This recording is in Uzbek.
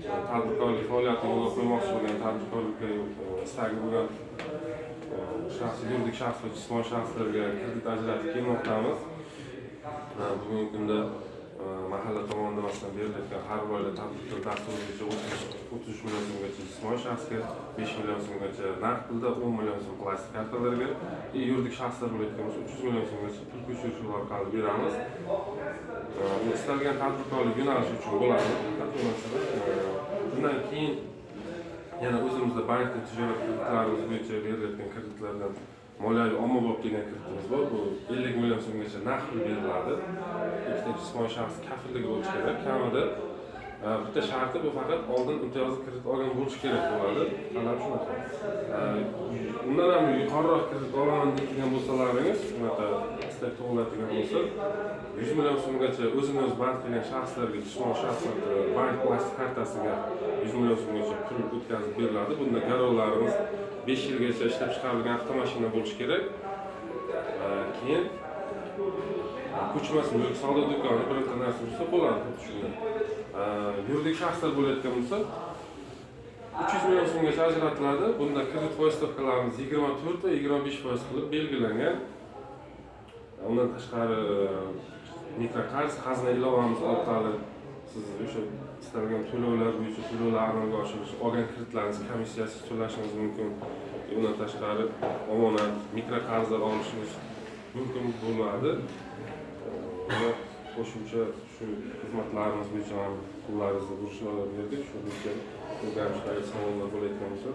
Tadbirkorlik faoliyatini yo'lga qo'ymoqchi bo'lgan, tadbirkorlikka istagi bo'lgan shaxs, yuridik shaxs va jismoniy shaxslarga kredit ajratib kelmoqdamiz. Bugungi kunda mahalla tomonidan, masalan, berilayotgan har bir oila tadbirkor dasturi bo'yicha 33 million so'mgacha jismoniy shaxsga, 5 million so'mgacha naqd pulda, 10 million so'm plastik kartalarga и yuridik shaxslar bo'layotgan bo'lsa, 300 million so'mgacha pul ko'chirish yo'li orqali beramiz. Bu istalgan tadbirkorlik yo'nalishi uchun bo'ladi. Faqat bu masala. Bundan keyin yana o'zimizda bankda tijorat kreditlarimiz bo'yicha berilayotgan kreditlardan moliyaviy ommabop degan kreditimiz bor. Bu 50 million so'mgacha naqd pul beriladi. Ikkita jismoniy shaxs kafilligi bo'lishi kerak kamida. Bitta sharti, bu faqat oldin imtiyozli kredit olgan bo'lishi kerak bo'ladi. Talab shunaqa. Undan ham yuqoriroq kredit olaman deydigan bo'lsalaringiz, unaqa istak tug'iladigan bo'lsa, 100 million so'mgacha o'zini o'zi band qilgan shaxslarga, jismoniy shaxslarga bank plastik kartasiga 100 million so'mgacha pul o'tkazib beriladi. Bunda garovlarimiz 5 yilgacha ishlab chiqarilgan avtomashina bo'lishi kerak. Keyin ko'chmas mulk, savdo do'koni, birorta narsa bo'lsa bo'ladi xuddi shunday. Yuridik shaxslar bo'layotgan bo'lsa, 300 million so'mgacha ajratiladi. Bunda kredit foiz stavkalarimiz 24 va 25% qilib belgilangan. Undan tashqari, mikroqarz, xazina ilovamiz orqali siz o'sha istalgan to'lovlar bo'yicha to'lovlar amalga oshirish, olgan kreditlaringizni komissiyasiz to'lashingiz mumkin. Undan tashqari, omonat, mikroqarzlar olishingiz mumkin bo'ladi. Va qo'shimcha shu xizmatlarimiz bo'yicha ham pullaringizni burishlarga berdik. Shu bo'yicha o'rganishlarga savollar bo'layotgan bo'lsa.